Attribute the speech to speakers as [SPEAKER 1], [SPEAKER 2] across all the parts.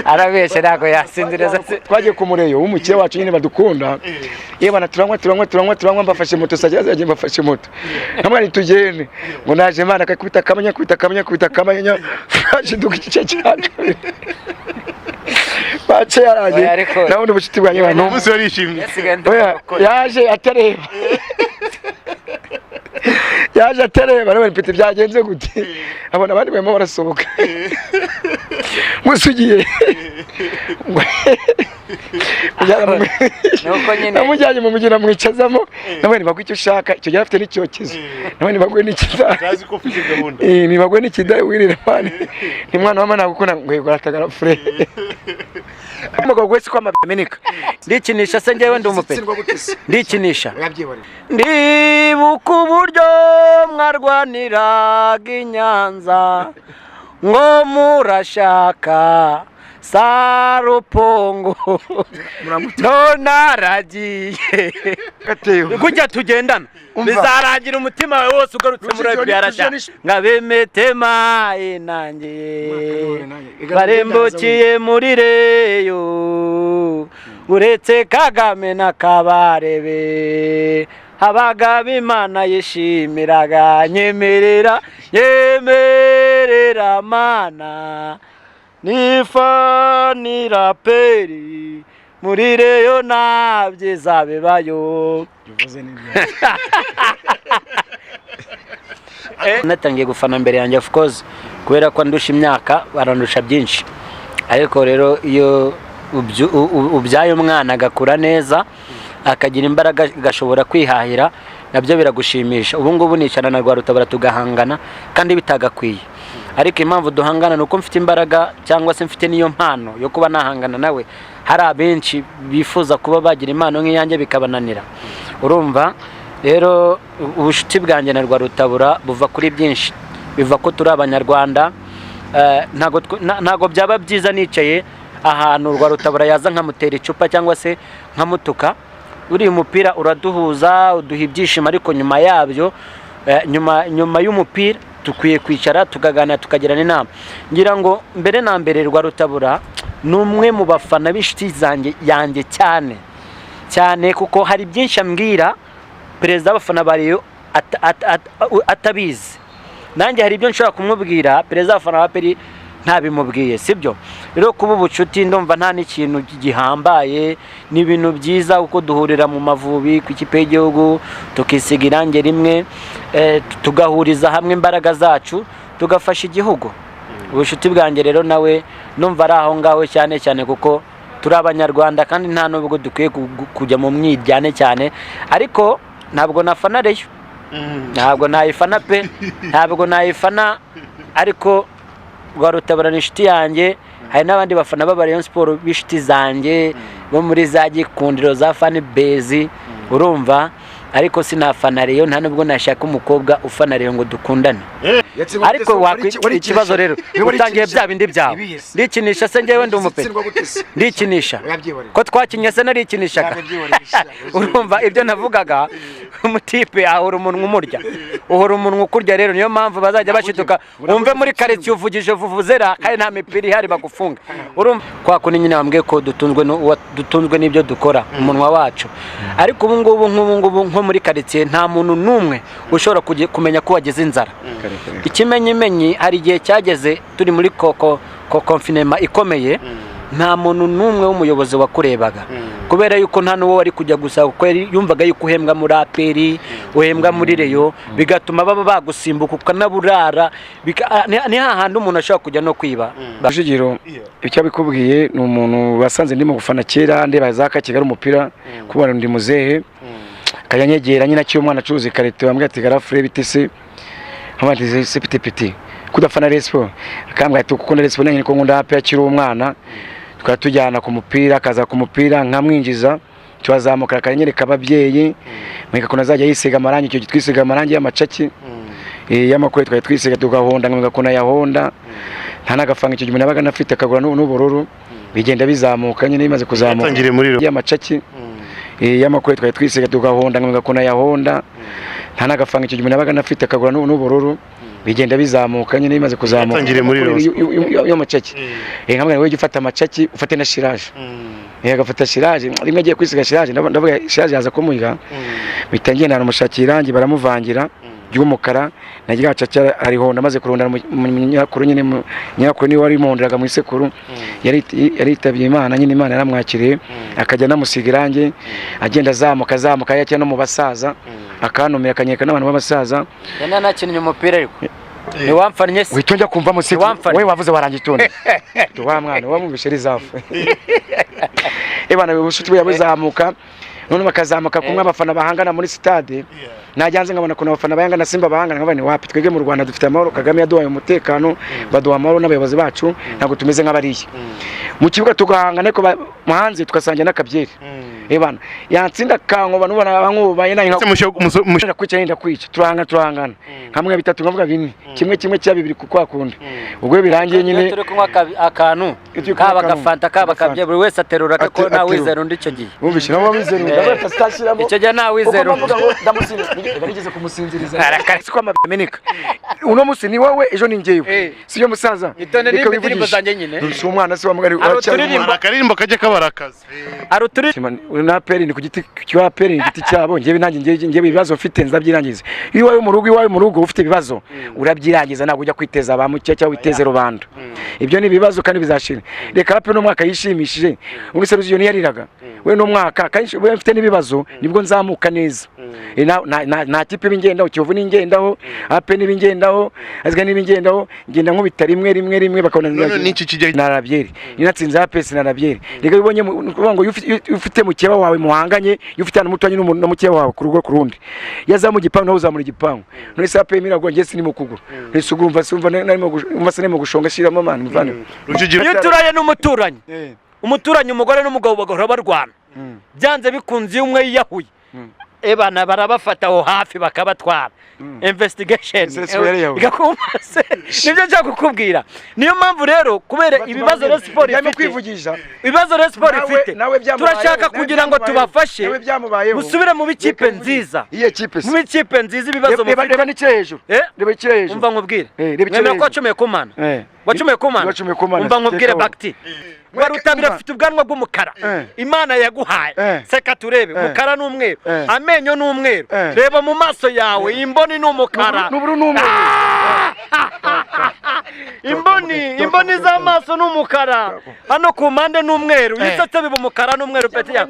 [SPEAKER 1] Arabeshya, ntabwo yasinzira.
[SPEAKER 2] Twagiye ku mureyo w'umukire wacu nyine badukunda. Yewe bana, turanywa, turanywa, turanywa, turanywa. Mbafashe moto, sajya zagiye, mbafashe moto nkamwe, ntitugende ngo naje mana akakubita akamenya, kubita akamenya, kubita akamenya, fashiduka igice cya kabiri bace yarangiye.
[SPEAKER 1] Oya, ariko-
[SPEAKER 2] Nawe ubucuti bwanjye bantu.
[SPEAKER 3] Umunsi warishimye.
[SPEAKER 1] Yasigaye ndi
[SPEAKER 2] Oya,
[SPEAKER 1] umurokore.
[SPEAKER 2] Yaje atareba, yaje atareba. None peti byagenze gute? Abona abandi barimo barasohoka gusa ugiye.
[SPEAKER 1] Nuko nyine.
[SPEAKER 2] Namujyanye mu mujyi, namwicazamo, nawe nibagwe icyo ushaka. Icyo gihe afite n'icyokezo, nawe nibagwe n'ikida.
[SPEAKER 3] Ntazi ko ufite gahunda.
[SPEAKER 2] Eh, nibagwe n'ikida wirire mani, ni mwana wa mana gukunda ngo yego atagara fure umugabo wese ko amameneka.
[SPEAKER 1] Ndikinisha se? Njyewe ndi umupe, ndikinisha.
[SPEAKER 2] Yabyihorera.
[SPEAKER 1] Ndibuka uburyo mwarwaniraga i Nyanza ngo murashaka Sarupongo, none aragiye.
[SPEAKER 2] Gatewe.
[SPEAKER 1] Kujya tugendana
[SPEAKER 2] Umva.
[SPEAKER 1] bizarangira umutima wawe wose ugarutse muri
[SPEAKER 2] Rujugiro
[SPEAKER 1] APR.
[SPEAKER 2] ni-
[SPEAKER 1] Ngabemetema inangiye barembukiye muri Reyo, uretse Kagame na Kabarebe abagabo Imana yishimiraga. Nyemerera, nyemerera mana nifanira peri muri Reyo nta byiza bibayo. Natangiye gufana mbere yanjye, of course, kubera ko andusha imyaka, barandusha byinshi. Ariko rero iyo ubyaye umwana agakura neza, akagira imbaraga, agashobora kwihahira, nabyo biragushimisha. Ubu ngubu nicara na Rwarutabura tugahangana kandi bitagakwiye, ariko impamvu duhangana ni uko mfite imbaraga cyangwa se mfite n'iyo mpano yo kuba nahangana nawe. Hari abenshi bifuza kuba bagira impano nk'iyanjye bikabananira. Urumva rero, ubucuti bwanjye na Rwarutabura buva kuri byinshi, biva ko turi abanyarwanda. Ntago byaba byiza nicaye ahantu Rwarutabura yaza nkamutera icupa cyangwa se nkamutuka. Uriya umupira uraduhuza, uduha ibyishimo, ariko nyuma yabyo, nyuma y'umupira dukwiye kwicara tukaganira, tukagirana inama. Ngira ngo mbere na mbere Rwarutabura ni umwe mu bafana b'inshuti zanjye yanjye cyane cyane, kuko hari byinshi ambwira perezida w'abafana ba Rayon atabizi. Nanjye hari ibyo nshobora kumubwira perezida w'abafana ba APR ntabimubwiye, sibyo? Rero kuba ubucuti ndumva nta n'ikintu gihambaye, ni ibintu byiza kuko duhurira mu Mavubi, ku ikipe y'igihugu, tukisiga irangi rimwe, tugahuriza hamwe imbaraga zacu, tugafasha igihugu. Ubucuti bwanjye rero nawe numva ari aho ngaho cyane cyane, kuko turi abanyarwanda kandi nta nubwo dukwiye kujya mu mwiryane cyane. Ariko ntabwo nafana Reyo, ntabwo nayifana pe, ntabwo nayifana. Ariko Rwarutabura ni inshuti yanjye. Hari n'abandi bafana b'aba Rayon Sport b'inshuti zanjye bo muri za Gikundiro, za fan base, urumva? Ariko sinafana Rayon, nta nubwo nashaka umukobwa ufana Rayon ngo dukundane. Ariko ikibazo rero utangiye bya bindi byawe. Ndikinisha se? Njyewe ndi umupe, ndikinisha. Ko twakinnye se narikinishaga? Urumva ibyo navugaga, umutipe ahora umunwa umurya, uhora umunwa ukurya. Rero niyo mpamvu bazajya bashiduka wumve muri karitsiye uvugije vuvuzera kandi nta mipira ihari, bagufunga. Urumva kwa kundi nyine wambwiye ko dutunzwe dutunzwe n'ibyo dukora, umunwa wacu. Ariko ubu ngubu, nk'ubu ngubu nko muri karitsiye nta muntu n'umwe ushobora kumenya ko wagize inzara. Ikimenyimenyi, hari igihe cyageze turi muri koko ko confinement ikomeye, nta muntu n'umwe w'umuyobozi wakurebaga, kubera yuko nta n'uwo wari kujya gusa, kuko yumvaga yuko uhembwa muri APR, uhembwa muri Reyo, bigatuma baba bagusimbuka ukanaburara. Ni hahandi umuntu ashobora kujya no kwiba.
[SPEAKER 2] Rujugiro icyo abikubwiye ni umuntu basanze ndimo gufana kera, ndeba za Kigali umupira kubona ndi muzehe, akajya anyegera nyine akiri umwana acuruza ikarito, bambwira ati: "Garafure, bite se?" Nkabandi se: "Piti piti kudafana Rayon Sport?" Akambwira ati: "Kuko Rayon Sport nanjye niko nkunda APR." Akiri umwana tukaba tujyana ku mupira, akaza ku mupira nkamwinjiza, tubazamuka, akanyereka ababyeyi, mwereka ukuntu azajya yisiga amarangi. Icyo gihe twisiga amarangi y'amacaki, y'amakore twari twisiga, tugahonda, nkamwereka ukuntu ayahonda. Nta n'agafaranga icyo gihe umuntu yabaga anafite, akagura n'ubururu. Bigenda bizamuka nyine, bimaze kuzamuka
[SPEAKER 3] Yatangiriye muri Rayon.
[SPEAKER 2] Y'amacaki, y'amakore twari twisiga, tugahonda, nkamwereka ukuntu ayahonda. Nta n'agafaranga icyo gihe umuntu yabaga anafite, akagura n'ubururu. Bigenda bizamuka nyine, bimaze kuzamuka.
[SPEAKER 3] Yatangiriye muri Rayon.
[SPEAKER 2] Y'amacaki. Nkamwe wewe ujya ufata amacaki, ufate na shiraje. Agafata shiraje rimwe, agiye kwisiga shiraje, ndavuga shiraje yaza kumurya, mpita ngenda namushakira irangi, baramuvangira ry'umukara na rya caki arihonda. Amaze kurunda nyirakuru nyine, nyirakuru niwe warimuhonderaga mu isekuru, yaritabye Imana nyine, Imana yaramwakiriye, akajya anamusiga irangi, agenda azamuka azamuka, yajya no mu basaza akantumira, akanyereka n'abantu b'abasaza.
[SPEAKER 1] Yari nakinnye umupira, ariko ntiwamfannye se?
[SPEAKER 2] Uhita njya kumva musiki.
[SPEAKER 1] Ntiwamfannye.
[SPEAKER 2] Wowe wavuze warangiye itonde wa mwana wamwumvishe rizafu. Ebana, ubucuti bwe buzamuka none bakazamuka kumwe abafana bahangana muri stade. Najya nze nkabona ukuntu abafana bahangana, Simba bahangana, nkabona ni wapi. Twebwe mu Rwanda dufite amahoro, Kagame yaduhaye umutekano, baduha amahoro n'abayobozi bacu, ntabwo tumeze nk'abariya. Mu kibuga tugahangana, ariko hanze tugasangira n'akabyeri. Ebana, yantsinda kankoba, nubona bankubaye nanjye
[SPEAKER 3] Ese
[SPEAKER 2] ndakwica, ndakwica, turahangana turahangana, nkamwe bitatu, nkavuga bine, kimwe kimwe cya bibiri ku kwa kundi. Ubwo iyo birangiye nyine
[SPEAKER 1] Iyo turi kunywa akantu,
[SPEAKER 2] Iyo turi kunywa
[SPEAKER 1] kaba
[SPEAKER 2] akantu,
[SPEAKER 1] agafanta, kaba
[SPEAKER 2] agafanta.
[SPEAKER 1] akabye, buri wese aterura ko
[SPEAKER 2] Aterura.
[SPEAKER 1] ntawizera undi icyo gihe.
[SPEAKER 2] Wumvishe nabo wizera undi ndavuga sitashyiramo.
[SPEAKER 1] Icyo gihe ntawizera
[SPEAKER 2] Kuko
[SPEAKER 1] undi.
[SPEAKER 2] mbavuga ngo ndamusinziriza, reka nigeze kumusinziriza siko amameneka. Uno munsi ni wowe, ejo ni njyewe. Siyo musaza?
[SPEAKER 1] Itonde
[SPEAKER 2] Reka
[SPEAKER 1] n'imbi indirimbo
[SPEAKER 2] wivugishe.
[SPEAKER 1] zanjye nyine.
[SPEAKER 2] Si umwana se wa mugari?
[SPEAKER 1] Hari
[SPEAKER 2] Uracyari
[SPEAKER 1] uturirimbo.
[SPEAKER 2] umwana.
[SPEAKER 3] Hari akaririmbo kajya kabarakaza.
[SPEAKER 1] Hari uturi
[SPEAKER 2] Na APR ni ku giti cya APR, ni igiti cyabo. Njyewe nanjye njyewe ibibazo mfite nzabyirangiza. Iyo iwawe mu rugo, iwawe mu rugo ufite ibibazo urabyirangiza, ntabwo ujya kwiteza ba muke cyangwa witeze rubanda. Ibyo ni ibibazo kandi bizashira. Reka APR no mwaka yishimishije undi se Ruziyo ntiyariraga we no mwaka. Kandi we mfite n'ibibazo nibwo nzamuka neza. Nta kipe ibingendaho, Kiyovu n'ingendaho, APR n'ibingendaho, azga n'ibingendaho, ngenda nkubita rimwe rimwe rimwe bakabona.
[SPEAKER 3] None niki kijya
[SPEAKER 2] Narabyeri iyo natsinze APR sinarabyeri. Reka ubonye ni ukuvuga ngo iyo ufite mukeba wawe muhanganye, iyo ufite ahantu mutuanye na mukeba wawe ku rugo ku rundi, iyo azamuye igipangu nawe uzamura igipangu. None se APR miragwa, njye sinimo kugura. None se urumva se umva narimo umva sinimo gushonga shiramo amana muvane.
[SPEAKER 3] Rujugiro.
[SPEAKER 1] Iyo turaye n'umuturanyi, umuturanyi, umugore n'umugabo bagahora barwana, byanze bikunze iyo umwe yiyahuye, ebana barabafata aho hafi bakabatwara investigation.
[SPEAKER 2] Ese si yariyahuye?
[SPEAKER 1] Igakumase nibyo nshaka kukubwira. Niyo mpamvu rero, kubera ibibazo Rayon Sport
[SPEAKER 2] Yarimo
[SPEAKER 1] ifite,
[SPEAKER 2] kwivugisha.
[SPEAKER 1] ibibazo Rayon Sport ifite,
[SPEAKER 2] Nawe byamubayeho,
[SPEAKER 1] turashaka
[SPEAKER 2] nawe
[SPEAKER 1] kugira ngo
[SPEAKER 2] byamubayeho,
[SPEAKER 1] tubafashe
[SPEAKER 2] nawe byamubayeho.
[SPEAKER 1] musubire mu bikipe
[SPEAKER 2] Reka mvuge.
[SPEAKER 1] nziza,
[SPEAKER 2] Iyihe kipe se?
[SPEAKER 1] mu bikipe nziza. Ibibazo
[SPEAKER 2] Reba
[SPEAKER 1] mufite
[SPEAKER 2] reba n'ikiri hejuru. Reba ikiri hejuru.
[SPEAKER 1] Umva nkubwire.
[SPEAKER 2] Reba ikiri
[SPEAKER 1] Mwemera ko
[SPEAKER 2] hejuru.
[SPEAKER 1] wacumuye ku Mana? Wacumuye ku Mana.
[SPEAKER 2] Wacumuye ku Mana.
[SPEAKER 1] Umva nkubwire.
[SPEAKER 2] Tekaho.
[SPEAKER 1] Bagiti Warutabira afite ubwanwa bw'umukara. Imana yaguhaye. Seka turebe. Umukara n'umweru. Amenyo n'umweru. Reba mu maso yawe, imboni ni umukara.
[SPEAKER 2] N'ubururu n'umweru.
[SPEAKER 1] Imboni z'amaso ni umukara, hano ku mpande ni umweru, iyo usetse biba umukara n'umweru peti yawe.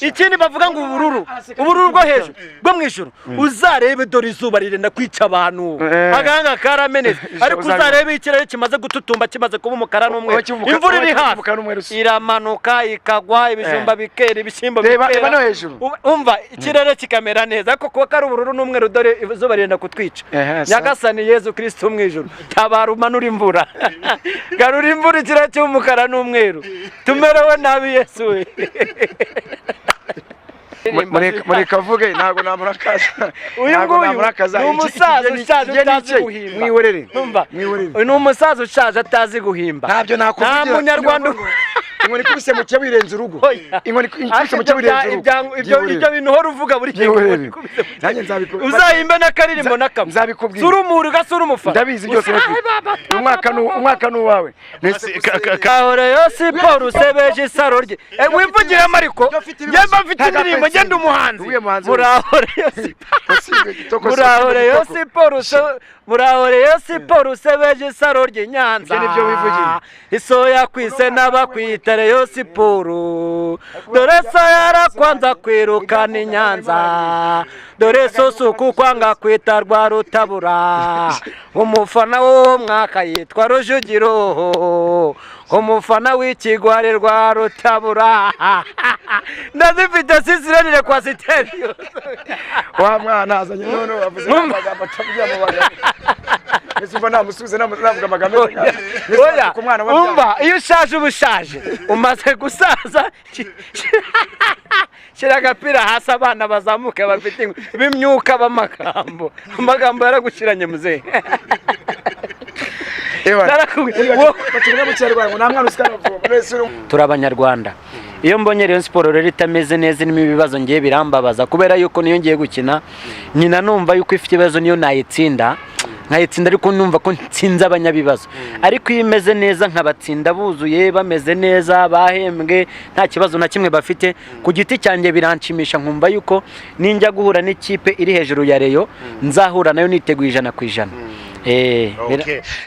[SPEAKER 1] Ikindi bavuga ngo ubururu, ubururu bwo hejuru bwo mu ijuru, uzarebe dore izuba rirenda kwica abantu, agahanga karamenetse, ariko uzarebe ikirere kimaze gututumba, kimaze kuba umukara n'umweru,
[SPEAKER 2] Kiba umukara-
[SPEAKER 1] imvura iri
[SPEAKER 2] kiba
[SPEAKER 1] hafi,
[SPEAKER 2] umukara n'umweru se.
[SPEAKER 1] iramanuka ikagwa, ibijumba bikera, ibishyimbo
[SPEAKER 2] Reba
[SPEAKER 1] bikera.
[SPEAKER 2] reba no hejuru.
[SPEAKER 1] Umva ikirere kikamera neza, ariko kuba kari ubururu n'umweru, dore izuba rirenda kutwica. Nyagasani Yezu Kristo mu ijuru, tabara, umanura imvura, garura imvura, ikirere cy'umukara n'umweru, tumerewe nabi Yesu we.
[SPEAKER 2] Mureka avuge, ntabwo namurakaza.
[SPEAKER 1] Uyu
[SPEAKER 2] Ntabwo
[SPEAKER 1] nguyu
[SPEAKER 2] namurakaza.
[SPEAKER 1] ni umusaza ushaje utazi guhimba.
[SPEAKER 2] Mwihorere.
[SPEAKER 1] Umva,
[SPEAKER 2] Mwihorere.
[SPEAKER 1] uyu ni umusaza ushaje atazi guhimba.
[SPEAKER 2] Ntabyo nakuvugira.
[SPEAKER 1] Nta munyarwanda
[SPEAKER 2] Inkoni ikubise mu cyo wirenza urugo.
[SPEAKER 1] Oya.
[SPEAKER 2] Inkoni ikubise mu cyo wirenza urugo.
[SPEAKER 1] Ibyo bintu uhora uvuga buri gihe.
[SPEAKER 2] Byihorere. Nanjye nzabikubwira.
[SPEAKER 1] Uzahimbe n'akaririmbo n'akamwe.
[SPEAKER 2] Nzabikubwira.
[SPEAKER 1] Sura umuri ugasura umufana.
[SPEAKER 2] Ndabizi byose. Umwaka ni umwaka ni uwawe.
[SPEAKER 1] Kahore yo siporo usebeje isaro rye. Wivugiremo ariko njye mba mfite indirimbo, njye ndi umuhanzi.
[SPEAKER 2] Uyu muhanzi.
[SPEAKER 1] Murahore yo siporo, murahore yo siporo, murahore yo siporo usebeje isaro rye Nyanza.
[SPEAKER 2] Ibyo nibyo wivugira.
[SPEAKER 1] Isoya kwise n'abakwita Rayon Siporo, dore so yarakwanza kwirukana i Nyanza, dore so si ukukwanga kwita rwa Rutabura. Umufana w'uwo mwaka yitwa Rujugiro, umufana w'ikigwari rwa Rutabura. Ndazifite sisirerire kwa siteri.
[SPEAKER 2] Wa mwana azanye none wavuze amagambo atavugira mu bagabo. Ese umva namusubize navuga amagambo?
[SPEAKER 1] Oya,
[SPEAKER 2] Ku mwana wabyaye.
[SPEAKER 1] umva, iyo ushaje uba ushaje, umaze gusaza, shyira agapira hasi, abana bazamuke bafite b'imyuka b'amagambo. Amagambo yaragushyiranye muzehe.
[SPEAKER 2] Ewa.
[SPEAKER 1] Narakubwiye.
[SPEAKER 2] Bakiriga mu Kinyarwanda ngo nta mwana usigaye. Wese uri
[SPEAKER 1] Turi abanyarwanda. Iyo mbonye Rayon Sport rero itameze neza, irimo ibibazo, ngiye birambabaza, kubera yuko niyo ngiye gukina nyina numva yuko ifite ibibazo, niyo nayitsinda. Nkayitsinda ariko numva ko nsinze abanyabibazo. Ariko iyo imeze neza nkabatsinda buzuye, bameze neza, bahembwe, nta kibazo na kimwe bafite, ku giti cyanjye biranshimisha, nkumva yuko ninjya guhura n'ikipe iri hejuru ya Rayon nzahura nayo niteguye 100%.
[SPEAKER 3] Okay.